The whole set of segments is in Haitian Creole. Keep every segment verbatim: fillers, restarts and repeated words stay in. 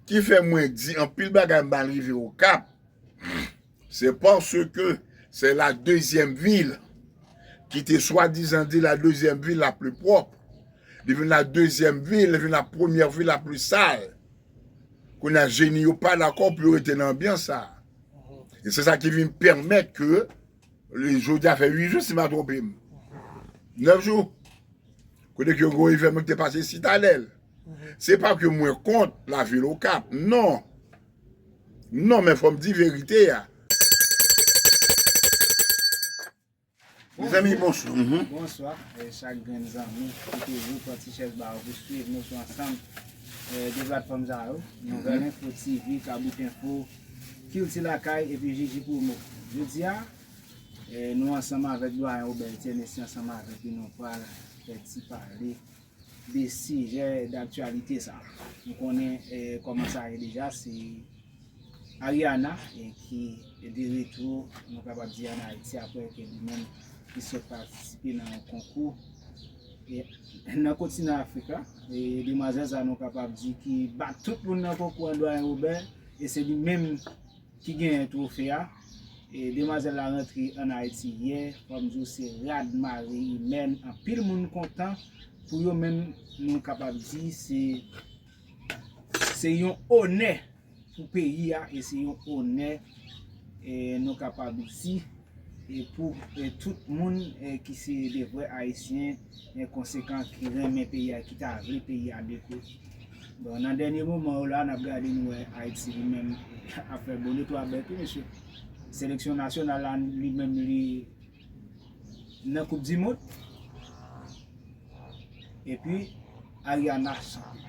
ki fè mwen di anpil bagay m pa rive Okap, c'est parce que c'est la deuxième ville qui était soi-disant dit la deuxième ville la plus propre. Li vin la deuxième ville, li vin la première ville la plus sale. Kounye a, jeni yo pa dakò pou yo rete nan anbyans sa. E se sa ki vin pèmèt ke, jodi a fè uit jou, si m pa twonpe m. Nèf jou. Kote ke Gwo Evènman ki te pase Sitadèl. Se pa ke mwen kont lavil Okap. Non. Non, men fò m di verite a. Mezanmi, bonswa. Mhm. Bonswa, eh, chak grenn zanmi, kote ou pran ti chèz ba ou pou swiv nou sou ansanm, eh, de platfòm sa yo. Nouvèl Enfo T V, Kabrit Enfo, Kilti Lakay, epi Jiji Promo. Jodi a, eh, nou ansanm avèk Dwayen Robert Etienne, e se ansanm avèk li nou pral fè ti pale de sijè daktyalite sa. Nou konnen, eh, kòman sa ye deja, se Ariana, eh, ki de retou, nou kapab di, ann Ayiti, apre ke li menm li sot patisipe nan yon konkou, eh, nan kontinan Afrik la. E demwazèl sa, nou kapab di, ki bat tout moun nan konkou an, Dwayen Robert, e se li menm ki genyen twofe a. E demwazèl la rantre ann Ayiti yè, fò m di w se rad mari imèn, anpil moun kontan pou yo, menm nou kapab di se, se yon onè pou peyi a, e se yon onè, e nou kapab di, e pou, e tout moun, e ki se de vrè Ayisyen, e konsekan, ki renmen peyi a, ki ta vle peyi a dekoule. Bon, nan dènye moman yo la, n ap gade, nou wè Ayiti li menm ap fè bon netwayaj wi mesye. Seleksyon nasyonal la li menm li nan Koup di Mond. Epi Ariana chante.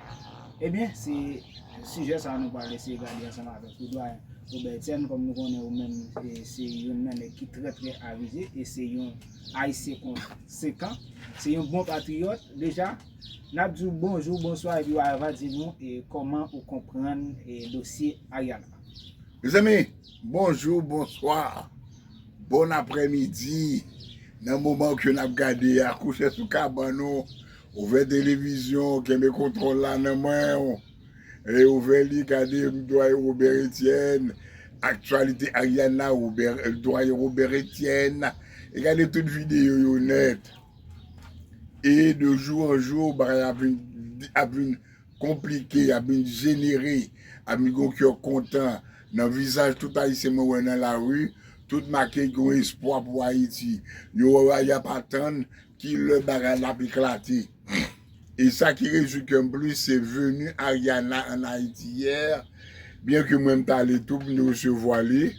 Ebyen, se sijè sa nou pral eseye gade ansanm avèk ou, Dwayen Robert Etienne, kòm nou konnen ou menm, e, se youn nan nèg ki trè, trè avize, e se yon Ayisyen konsekan, se yon bon patriyòt. Deja, n ap di w bonjou, bonswa, epi w a va di nou, e, kòman ou konprann, e, dosye Ariana. Mezanmi, bonjou, bonswa, bon aprèmidi. Nan moman ke n ap gade a, kouche sou kabann ou, ouvè televizyon, kenbe kontwòl la nan men w. E ouvè li, gade Dwayen Robert Etienne, aktyalite Ariana, Robert, Dwayen Robert Etienne. E gade tout videyo yo nèt. E de jou an jou, bagay ap vin, ap vin konplike, ap vin jenere, ap vin gon kè kontan. Nan vizaj tout Ayisyen mwen wè nan lari, tout make gon espwa pou Ayiti. Yo wè y ap atann ki lè bagay la ap eklate. E sa ki rejwi kè m plis, se veni Ariana ann Ayiti yè. Byen ke mwen m t ale tou pou m te resevwa li,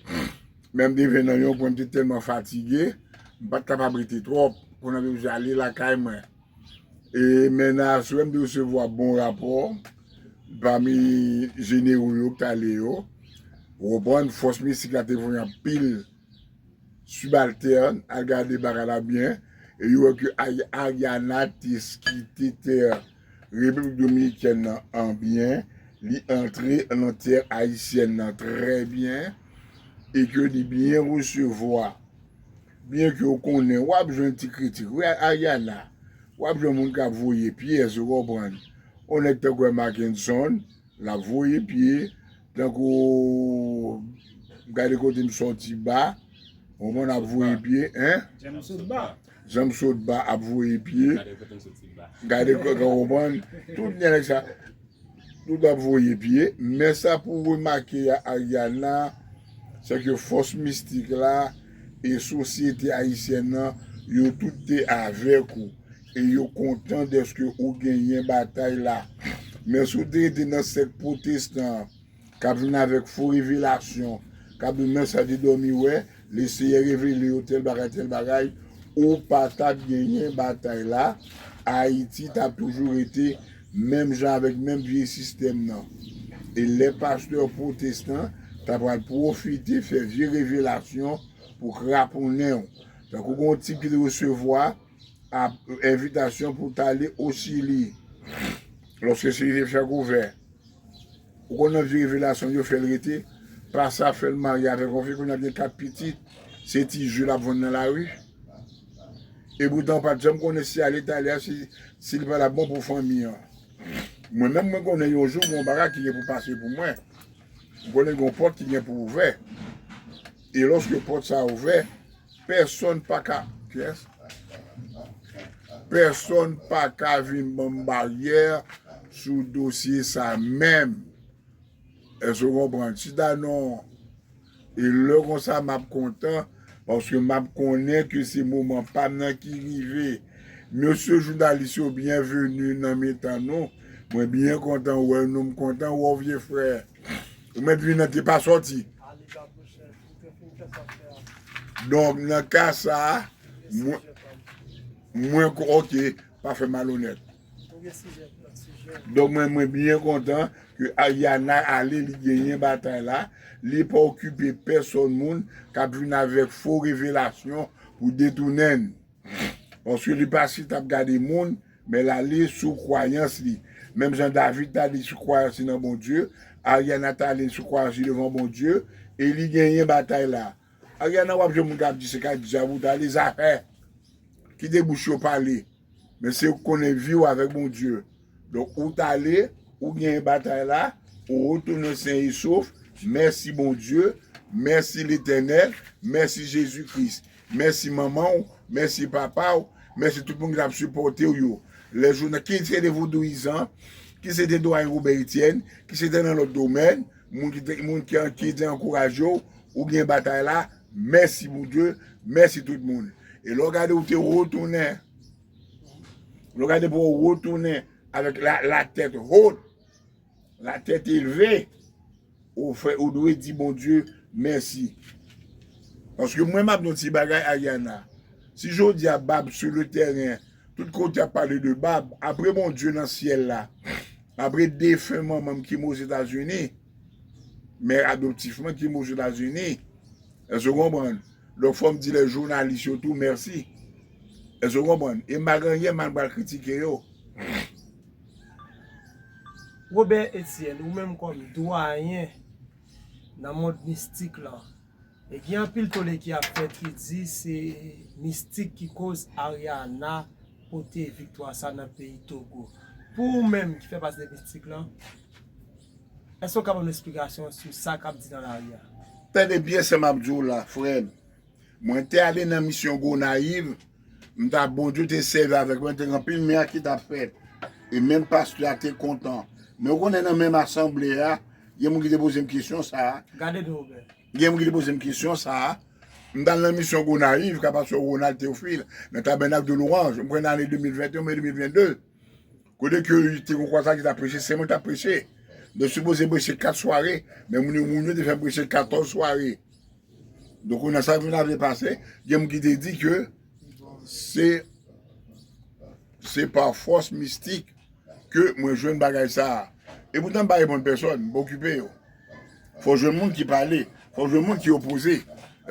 men m te vin nan yon pwen, m te tèlman fatige, m pa t kapab rete twòp. Kounye a m te oblije ale lakay mwen. E men nan aswè, m te resevwa bon rapò pami jenero yo k t ale yo. Ou konprann, fòs mistik la te voye anpil sibaltèn, al gade bagay la byen, e yo wè ke Ay-, Ariana te kite tè Repiblik Dominikèn nan an byen, li antre nan tè ayisyèn nan trè byen, e ke li byen resevwa. Byen ke w konnen, w ap jwenn ti kritik. Wi, Ariana, w ap jwenn moun k ap voye pyès, ou konprann. Yon nèg tankou Mackenson, l ap voye pye, tankou, gade kote m sòti ba, ou konprann, ap voye pye, en? Jan m sot ba. Jan m sot ba ap voye pye. Gade kote m soti ba. Gade kote, ou konprann? Tout nèg sa, tout ap voye pye. Men sa pou w remake a, Ariana, se ke fòs mistik la e sosyete ayisyèn nan, yo tout te avèk ou. E yo kontan dèske ou genyen batay la. Men si w te rete nan sèk pwotestan an, k ap vin avèk fo revelasyon, k ap di w men sa te dòmi wè, Leseyè revele yo tèl bagay, tèl bagay, ou pa t ap genyen batay la, Ayiti t ap toujou rete menm jan avèk menm vye sistèm nan. E lè pastè pwotestan ta pral pwofite fè vye revelasyon pou kraponnen w. Tankou gon tip ki te resevwa ap, envitasyon pou t ale o Chili. Lòske Chili te fèk ouvè. Ou konn nan vye revelasyon yo fè l rete, pa sa fè l marye avèk yon fi, kounye a gen kat pitit, se ti ji l ap vann nan lari. E poutan ou pa t janm konnen si ale t ale a, si, si li pa t ap bon pou fanmi an. Mwen menm, mwen konnen yon jou, gon bagay ki gen pou pase pou mwen. Mwen konnen gon pòt ki gen pou ouvè. E lòske pòt sa ouvè, pèsonn pa ka, kiyès? Pèsonn pa ka vin ban m baryè sou dosye sa menm. Èske w konprann? Chita non. E lè konsa, m ap kontan, paske m ap konnen ke se moman pa m nan ki rive. Mesye jounalis yo, byenveni nan mitan nou. Mwen byen kontan wè nou, m kontan wè w, vye frè. Ou mèt vin nan te pa sòti. Donk, nan ka sa a, mwen, mwen, oke, pa fè malonèt. Donk, mwen, mwen byen kontan ke Ariana ale, li genyen batay la, li pa okipe pèsonn moun k ap vin avèk fo revelasyon pou detounen n. Paske li pa chita ap gade moun, men l ale sou kwayans li. Menm jan David t ale sou kwayans li nan Bondye, Ariana t ale sou kwayans li devan Bondye, e li genyen batay la. Ariana, w ap jwenn moun k ap di se kay dyab ou t ale, zafè. Kite bouch yo pale. Men se ou k konnen vi w avèk Bondye. Donk, ou t ale, ou genyen batay la, ou retounen sen e sof. Mèsi Bondye, mèsi Letènèl, mèsi Jezi Kris, mèsi manman w, mèsi papa w, mèsi tout moun ki t ap sipòte w yo. Lè jounen, ki se de vodouyizan, ki se de Doyen Robert Etienne, ki se de nan lòt domèn, moun ki te, moun ki, ki te ankouraje w, ou gen batay la, mèsi Bondye, mèsi tout moun. E lè w gade ou te retounen, lè w gade pou w retounen avèk la, la tèt wot, la tèt elve, ou fè, ou dwe di Bondye mèsi. Paske mwen m ap di yon ti bagay, Ariana. Si jodi a Bab sou le tèren, tout kote ap pale de Bab, apre Bondye nan syèl la, apre defen manman m ki mouri Ozetazini, mè adoptif mwen ki mouri Ozetazini, èske w konprann? Donk fò m di lè jounalis yo tou mèsi. Èske w konprann? E m pa gen anyen m al pral kritike yo. Robert Etienne, ou menm kòm dwayen nan mond mistik lan, e gen anpil tole ki ap fèt ki di se mistik ki koz Ariana pote viktwa sa nan peyi Togo. Pou ou menm ki fè pati de mistik lan, èske w ka ban nou esplikasyon sou sa k ap di nan lari a? Tande byen sa m ap di w la, frè m. Mwen te ale nan misyon Gonayiv, m ta Bondye te sèvi avèk mwen, te gen anpil mirak ki t ap fèt. E menm pastè a te kontan. Men ou konnen nan menm asanble a, gen moun ki te poze m kesyon sa a. Gade nou, Robert. Gen moun ki te poze m kesyon sa a. M t al nan misyon Gonayiv, ka pastè Ronald Théophile, nan Tabernacle de Louange, m kwè nan ane de mil venteyen oubyen de mil vennde. Kote ke te gon kwa sa ki t ap preche, se mwen ki t ap preche. Mwen sipoze preche kat sware, men moun yo, moun yo te fè m preche katòz sware. Donk, kounye a sa vin ave pase, gen moun ki te di ke se, se pa fòs mistik ke mwen jwenn bagay sa a. E poutan m pa reponn pèsòn, m pa okipe yo. Fò jwenn moun ki pale, fò jwenn moun ki opoze.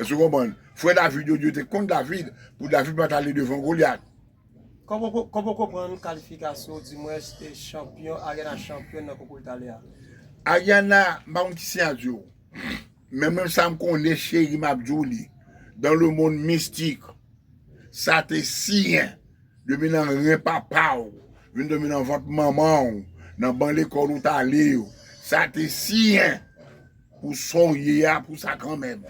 Èske w konprann? Frè David yo, yo te kont David, pou David pa t ale devan Golyat. Kòman w konprann kalifikasyon, dimwens, chanpyon, Ariana chanpyon nan konkou l t ale a? Ariana, m pa konn ki siy a di w. Men mwen sa m konnen, cheri, m ap di w li. Dans le monde mystique, sa te siyen. Depi nan ren papa w, vin depi nan vant manman w, nan ban lekòl ou t ale yo. Sa te siyen pou sa w ye a, pou sa kanmenm.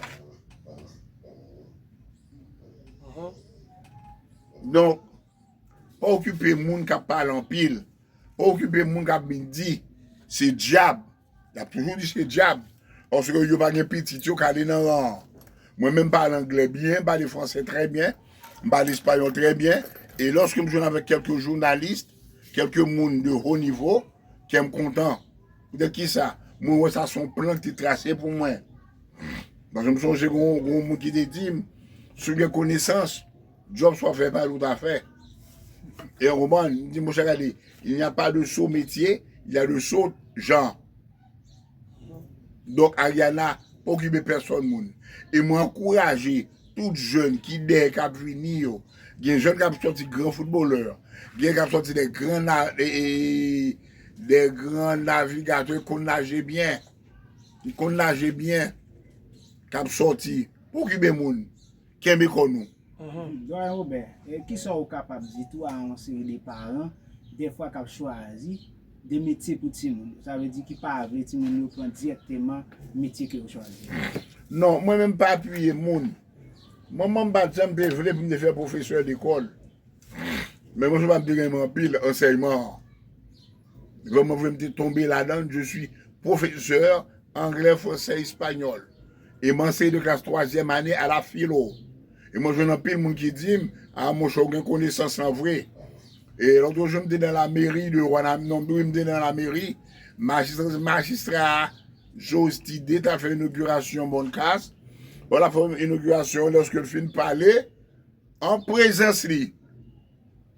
Donk, pa okipe moun k ap pale anpil. Pa okipe moun k ap vin di se dyab. Y ap toujou di se dyab. Paske yo pa gen pitit yo k ale nan ran an. Mwen menm m pale anglè byen, m pale franse trè byen, m pale espayòl trè byen. E lòske m jwenn avèk kèlke jounalis, kèlke moun de ho nivo, kè m kontan. Poutèt kisa? Mwen wè sa se yon plan ki te trase pou mwen. Paske m sonje gon, gon moun ki te di m, si w gen konesans, djòb sa w fè pa l ou ta fè. E w konprann? M di, monchè, gade, il n'y a pas de sot métier, il y a de sot gens. Donk, Ariana, pa okipe pèsòn moun. E mwen ankouraje tout jèn ki dèyè k ap vini yo. Gen jèn k ap sòti gran foutbolè. Gen k ap sòti de gran na, e, e, de gran navigatè ki konn naje byen. Ki konn naje byen. K ap sòti. Pa okipe moun. Kenbe kò nou. Doyen Robert, kisa ou kapab di tou a yon seri de paran, dèfwa k ap chwazi de metye pou timoun yo. Sa vle di ki pa vle timoun yo pran dirèkteman metye ke yo chwazi. Non, mwen menm pa apiye moun. Manman m pa t janm te vle pou m te fè pwofesè lekòl. Men mwen pa m te renmen anpil ansèyman an. Vrèman vre m te tonbe ladan l, je suis professeur anglais, français, espagnol. E m anseye de klas twazyèm ane a la filo. E mwen jwenn anpil moun ki di m, a monchè, ou gen konesans lan vre. E lòt jou m te nan la meri de Wanament, non, wi, m te nan la meri. Majistra, majistra Jostide t ap fè inogirasyon Bonkas. Bon, l ap fè inogirasyon, lòske l fin pale, an prezans li,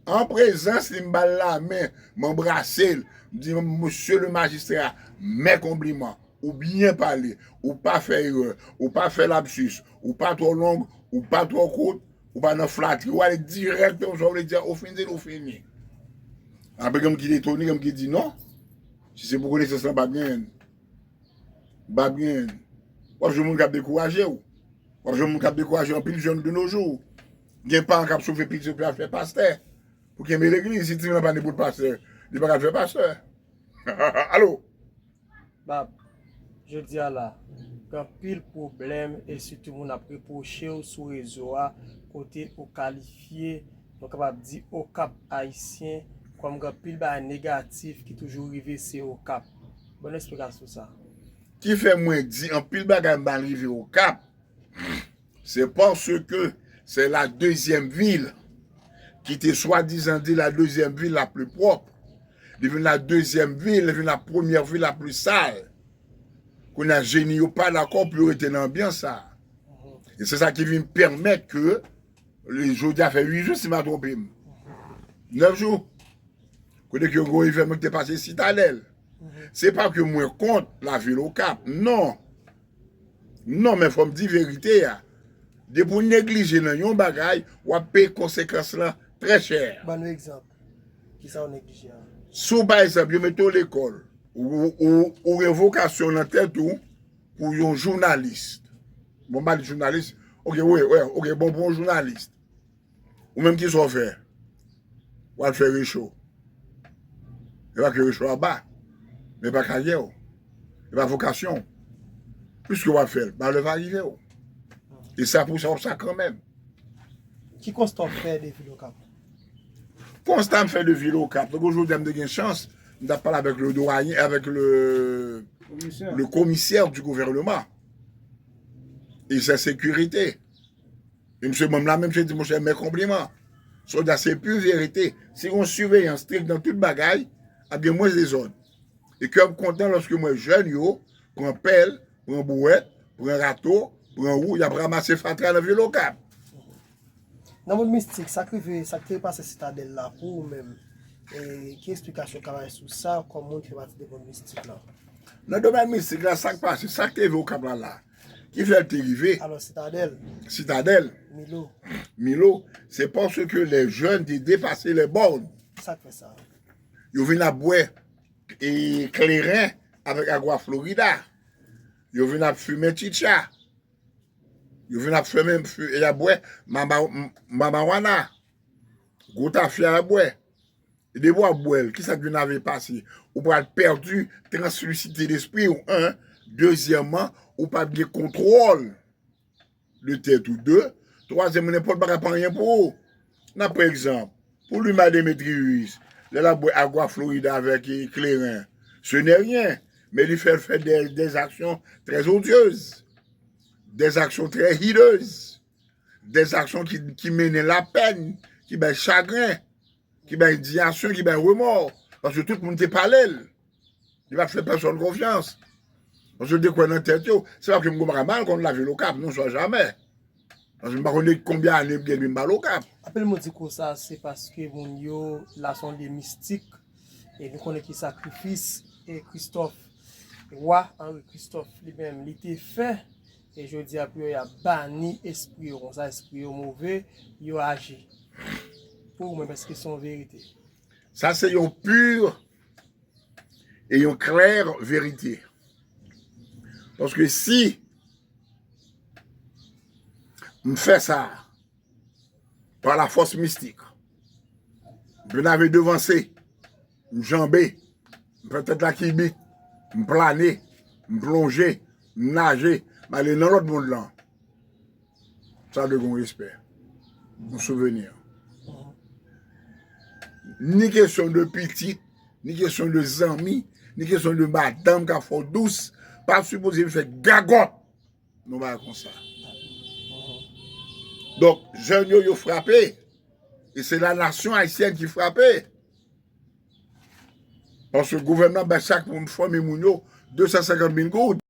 an prezans li, m ba l lamen, m anbrase l, m di, Monsieur le magistrat, mes compliments, ou byen pale, ou pa fè erè, ou pa fè lapsis, ou pa twò long, ou pa twò kout, ou pa nan flatri, ou ale dirèkteman sa w vle di a, ou fin di l, ou fini. Apre gen m ki etone, gen m ki di non, si se pou konesans lan pa t genyen. Bab gen, w ap jwenn moun k ap dekouraje w. W ap jwenn moun k ap dekouraje anpil jèn de nos jours. Gen paran k ap sove pitit yo pou y al fè pastè, pou kenbe legliz. Si timoun nan pa ni bout pastè, li pa ka al fè pastè. Alo? Bab, jodi a la, gen anpil pwoblèm e sitou moun ap repwoche w sou rezo a kote ou kalifye, nou kapab di, Okap Ayisyen kòm gen anpil bagay negatif ki toujou rive se Okap. Ban nou eksplikasyon sou sa. Ki fè mwen di anpil bagay mal rive Okap, se paske se la dezyèm vil ki te swadizan di la dezyèm vil la pli pwòp. Li vin la dezyèm vil, li vin la premyè vil la pli sal. Kounye a jeni yo pa dakò pou yo rete nan anbyans sa. E se sa ki vin pèmèt ke jodi a fè uit jou si m pa twonpe m. Nèf jou. Kote ke gwo evènman ki te pase Sitadèl. Se pa ke mwen kont lavil Okap, non. Non, men fò m di verite a. Depi w neglije nan yon bagay, w ap peye konsekans lan trè chè. Ban nou egzanp. Kisa w neglije a? Si w, pa egzanp, yo mete w lekòl, ou, ou, ou gen vokasyon nan tèt ou pou yon jounalis. Bon, m pa di jounalis, oke, wi, wi, oke, bon, pou yon jounalis. Ou menm kisa w fè? W al fè recho. E pa ke recho a ba, men e pa karyè w, e pa vokasyon w. Piske w ap fè l, malè va rive w. E sa pou sa w sa kanmenm. Ki konsta w fè de vil Okap? Konsta m fè de vil Okap. Donk, jodi a m te gen chans, m t ap pale avèk le doyen, avèk le, le commissaire du gouvernement. E se sekirite. E misye ban m la men, misye di, monchè, mes compliments. Sa w di a se pi verite. Si gon siveyans strik nan tout bagay, ap gen mwens dezòd. E kè m kontan lòske m wè jèn yo pran pèl, pran bouwèt, pran rato, pran wou, y ap ranmase fatra nan vil Okap. Nan mond mistik, sa k rive, sa k te pase Sitadèl la pou ou menm, e ki eksplikasyon w ka bay sou sa kòm moun ki fè pati de mond mistik la? Nan domèn mistik la, sa k pase, sa k te rive Okap la la, ki fè l te rive? Alò, Sitadèl. Sitadèl. Milo. Milo, se paske les jeunes te depase les bornes. Sa k fè sa? Yo vin ap bwè e kleren avèk Agua Florida. Yo vin ap fimen chicha. Yo vin ap fimen, y ap bwè mama, mamawana. Gwo tafya y ap bwè. E depi w ap bwè l, kisa k vin ave pase? Ou pral pèdi translisite lespri w, en. Dezyèmman, ou p ap gen kontwòl de tèt ou. De, twazyèm, nenpòt bagay pa anyen pou ou. N ap pran egzanp, pou Luma Demetrius, lè l ap bwè Agua Florida avèk kleren, ce n'est rien. Men li fè, fè des, des actions très odieuses, des actions très hideuses, des actions ki, ki mennen lapèn, ki bay chagren, ki bay endiyasyon, ki bay remò. Paske tout moun te pale l. Li pa t fè pèsonn konfyans. Paske yo te kwè nan tèt yo. Se pa ke m gon bagay mal kont lavil Okap, non, swa jamè. Paske m pa konn konbyen ane m gen depi m pa al Okap. Apre l modi konsa, se paske moun yo la se yon lye mistik. E nou konnen ki sakrifis e Christophe, wa Henri Christophe li menm li te fè. E jodi a pou yo y ap bani espri yo konsa, espri yo move, yo aji. Pou ou menm, èske se yon verite? Sa se yon pur e yon klè verite. Paske si m fè sa pa lafòs mistik, m vin ave devanse, m janbe, M fè tèt la kibik, m plane, m plonje, m naje, m ale nan lòt mond lan. Sa dwe gen yon respè, yon souveni. Ni kesyon de pitit, ni kesyon de zanmi, ni kesyon de madanm k ap fè w dous, pa sipoze vin fè gagòt nan bagay konsa. Donk, jèn yo, yo frape. E se la nasyon ayisyèn ki frape. Paske gouvènman bay chak moun, fanmi moun yo, de san senkant mil goud.